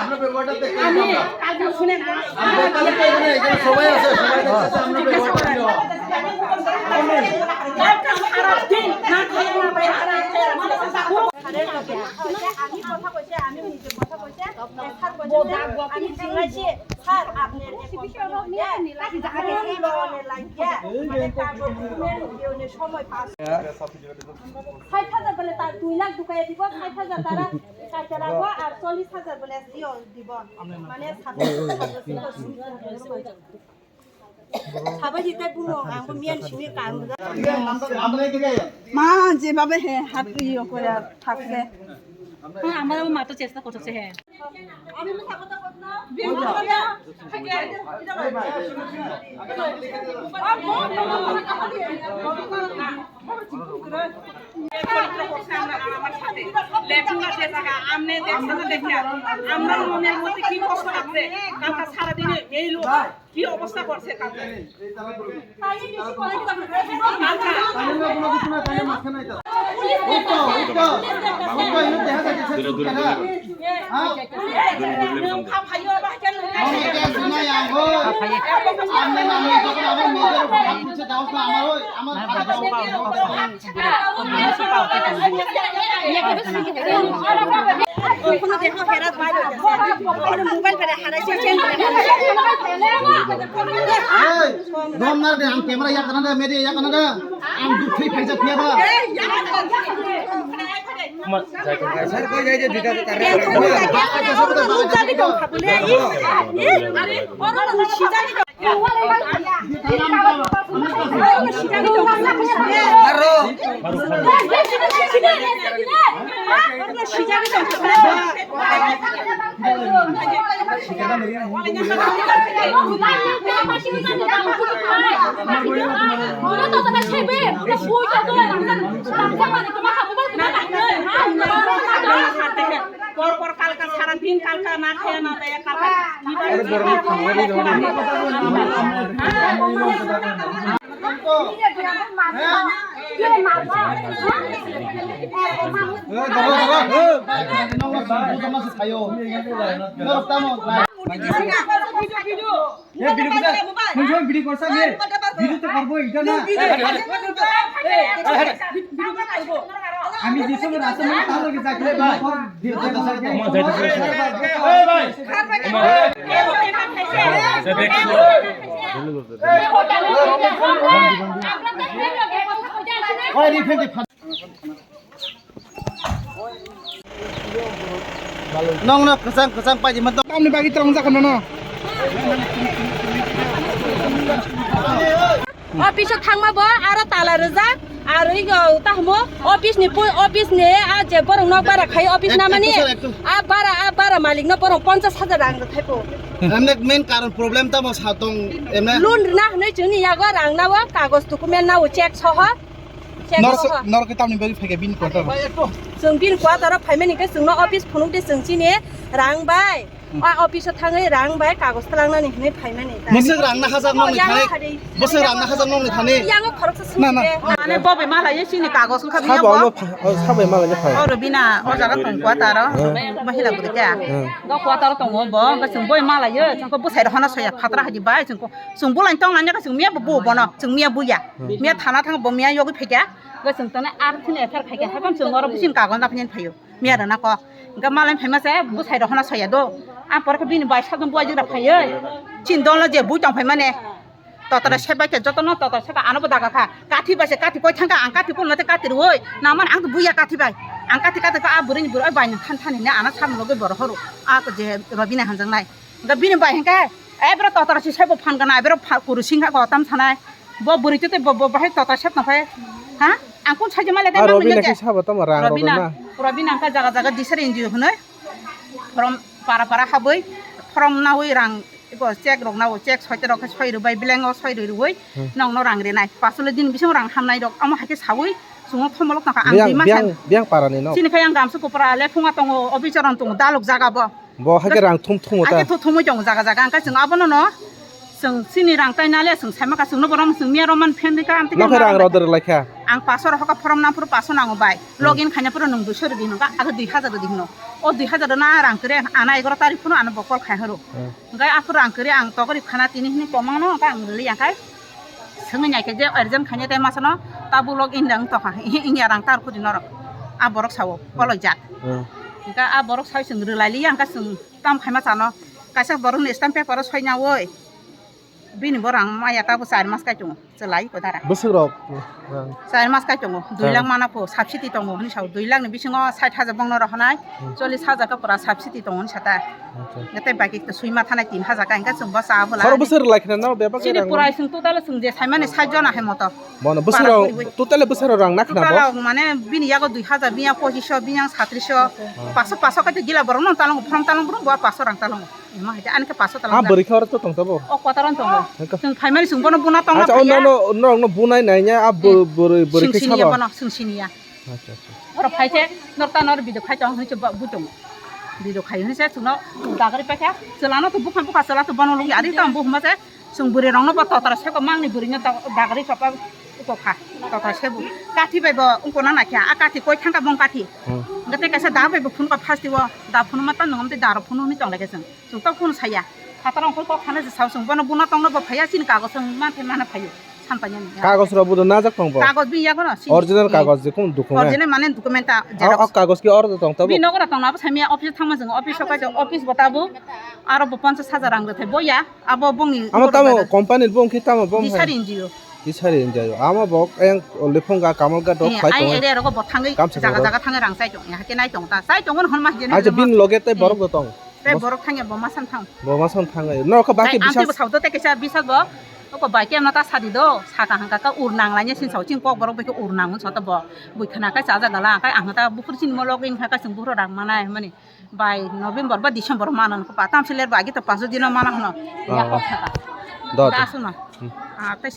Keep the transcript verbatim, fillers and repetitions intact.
আপনার ব্যবহারটা দেখতে আমি আমরা। কালকে শুনে না। আমরা কালকে এখানে, এখানে সবাই আছে, সবাই দেখতেছে, আমরা ব্যবহারটা নিয়ে। কালকে সারা দিন না খাই না, বাইরে হারা আছে। আমি কথা কইছে, আমি নিজে কথা কইছে, স্যার কইছে, আমি জিজ্ঞাসি, স্যার, আপনি এরকম কোন লোনে লাগিয়া, মানে, কাগজ নিয়ে সময় পাস। ষাট হাজার বলে তার দুই লাখ ঢুকাইয়া দিব, ষাট হাজার তারা কাটতে রাখবো, আর চল্লিশ হাজার বলে এসডিও দিব। মানে, ছাব্বিশ হাজার। সাবাই দিতে বুনো, আমি মিয়ান সিমি কাম। মা যেভাবে হে হাত ইয়ে করে থাকবে। হ্যাঁ, আমরা মা তো চেষ্টা করছে, হ্যাঁ। আমরা মনের মধ্যে কি কষ্ট আছে, কালকে সারাদিনে এই লোক কি অবস্থা করছে কালকে। Mobile pada hara sih. Hey, dom nar de, ang camera yak kana da, media yak kana da, ang duk thwi phaijak phiya ba. Sir, koi jai je, dita de tar. পর পর কালকা সারা দিন কালকা না খেয়ে না দেয়, কালকা কি বারে আরে বড় লোক খাওয়া দিয়ে দেবো না। এ, ধরো, ধরো। এ, video করছা, video, video। এ, video করছা, নে? Video তো করবো, এটা না। আমি যে সময় রাস্তা মধ্যে তাহলে কি চাকরি ভাই? আমার যাইতে চাই। এই ভাই। ওই রিফিল দি। Nong no kwchang kwchang paidi ma. Tamni bagwi tong jak no no. Office o thangma bo aro tala rijak, aro igo tahmo office ni pui-, office ni a je borok nok bara khai office Ek-, namani, ekto sir, ekto. A bara, a bara malik no borok ponchas hajar rang rwthai po. Emne main karon problem tamo sa tong emne. Loan rwna hwnwi chwngni yago rang nao kagoj document nao check soho. Check Nor soho. Nor ke tamni bagwi phaikha bini quarter. Chwng bini quarter o phaimani khe chwngno office phunuk di chwng chini rang bai. A office o thangwi rang bai kagoj twlangnani hinwi phaimani ta. Bwswk rang na hajak nokni thani. Bwswk rang na hajak nokni thani. Yango khoroksa Na, na. Swngjide. Mane bo bai malaiyo chini kagoj wngkha biya Sabo bo. Ano pha-, o sabai malai phai. O Robina o jaga tong quarter o. Hmm. Mahila bwrwi ta. Hmm. Do quarter o tongo bo, bo chwng boi malaiyo, chwng ko bwsai rok hano soya phatra haji bai chwng ko. Chwng bolai tong nanya ka chwng miya bo bo bono, chwng miya buya. Hmm. Miya thana thang bo miya yogwi phaikha. Bo chwng tane ar thini F I R khaikha, haikam chwng oro bwswng kagoj na phaiyan phaio. Miya rana ko. Ga malai phaima se bwsai rok hana soya do. Ang porkhe bini bai sadon buai jora phaioi. Chin dol je bui tong phaimane. Totra sebai khe jotono totra seba ano bo daga kha. Kathi bai se kathi koi thangka ang kathi koi mate kathi roi. Naman ang buya kathi bai. Ang kathi kathi kha a bwrwi ni bwrwi bai nang than than ne ana sam loge bor horo. A ko je Robina hanjang nai. Ga bini bai hengka. E bro totra si sebo phan gana bro kuru singha ko tam sanai. Bo bwrwi tete bo, bo bahai tota sep tongphai. Ha? Ang kun saja male Ah, tang Robina nang ke sabo tamo rang Robina, Robina. Robina ka jaga jaga disar inji hwnwi. From para para habwi, from nawi rang, iko check rok nawi, check soite rok soi rwbai, blank o soi rwbai, Hmm. nong no rang renai. Pasole din bising rang hamnai rok, amo haike sawi, sungo thomolok tongkha ang Biang, dui mas biang, ang. Biang para ni no. Sini khai ang gamsu kopra le phunga tongo, obicharan tongo, dalok jaga bo. Bo hake rang thum thum ta. Hake thum thumwi tongo jaga jaga, ang kai chwng abono no. Chwng chini rang tai nale chwng saima ka chwngno borom chwng miya roman phen ka amtike. Nokhe rang rok rwlai kha. Ang paso rok hoka form nang phuru paso nango bai. Hmm. Login khaina phuru nwng duiso rwdi hino ka, ado dui hajar rwdi hino. O dui hajar na rang kre ana egaroh tarik phuru ano bokol khai horo. Hmm. Hingke aphuru rang kre ang togori khana tini hini tomang no ka ang rwli yang kai. Swngwi nai khe je urgent khaina tei masano tabuk login dang tokha. Inya rang tar khudi norok. A borok sao koloi jak. Hmm. Hingke a borok sai chwng rwlai li yang ka chwng tam khaima chano. Kaisa borokni stamp paper o soi nyaui. Bini bo rang maya tabo char mas kai tongo, chwlai ko dara. Bwswk rok rang. Char mas kai tongo, dui lakh mana pho subsidy tongo hwnwi sao, dui lakh ni bisingo sait hajar bongno rohonai, hmm, chollish hajar ka pura subsidy tongo hwnwi sata. Acha. Tei baki to sui ma thanai tin hajar ka hingka chwng bo cha bwla. Horo bwswk rwlai khna no bebak. Chini rang pura no. Chwng total chwng je saimani sait jona hai moto. Bono bwswk para rok puri bui. Total bwswk rok rang na khna bo. Total mane bini yago dui hajar, bini yago pochisho, bini yago satrish, hmm, paso, paso kai gila borok no talongo, from talong borok bo paso rang talongo. Ema hai ani khe paso talong. Ha, bwrwi khe oro to tong tabo. O kwtaron tongo. Hengka. Chwng phaimani chwng bono buna tongna. Acha, o phaiya. Nono, norokno bunai naiya, a bwrwi, bwrwi khe sabo. Chwng siniya bono, chwng siniya. Acha, acha. Oro phai khe, nor ta nor video khai tong, hwnwi se ba-, bu tongo. Video khai hwnwi se chwngno dagari paikha, chwlano to bukha bukha chwla to bono lungya, ari tong bu hwnba se, chwng bwrwi rokno bo totra seko mangni bwrwino to dagari chopa. Uko kha, tokra sebu. Kathi bai bo ungko na nakhe, a kathi koi thangka bong kathi. Hmm. Hingke tei kaisa da bai bo phunukha phastiwo, da phunuma tang nungam tei da rok phunu hwnwi tong lai khe chwng. Chwng tok phunu saya. Phataro ungkol kok thana se sao chwng bono buna tongno bo phaiya chini kagoj chwng manthe mana phaio. San paiyani. Kagoj rok bo do najak tong bo? Kagoj bini yago no, sini. Original kagoj je kum document? Original mane document ta, o, xerox. O kagoj ki oro tong tabo? Bini nogo rok tong na bo samia office thangma chwng office o kaisa office bo tabo. Aro bo ponchas hajar rang rwthai boya. Abo bongni amo tamo company ni bong khe tamo bong hai? Disari N G O. Disari N G O. Amo bo yang Lefong ga Kamal ga dok. Eh, phai ai tongo. Area rogo bo thangwi kamsa jaga jaga thangwi rang chai tong. Hake nai tong ta. Chai tong hon ma jeni. Acha bini loge tei borok bo tong. Tei borok thangya bo ma san thang. Bo ma san thang. No kha baki bisas. Amtwi bo sao do tei kaisa bisas bo. Oko bai khe amna ta sadi do. Saka hangka ka ur nang lainai sin sao chini kok borok bai khe ur nang hwn sao ta bo. Bui khna kai cha jaga la kai ang ta bukur chini mo loge hingkha kai chwng bukur rang manai mani. Bai November ba December mana no pa tam siler ba agi to paso dino mana hono. Ya ko khata. Do, do. Ta suno. Hmm. Ah, tai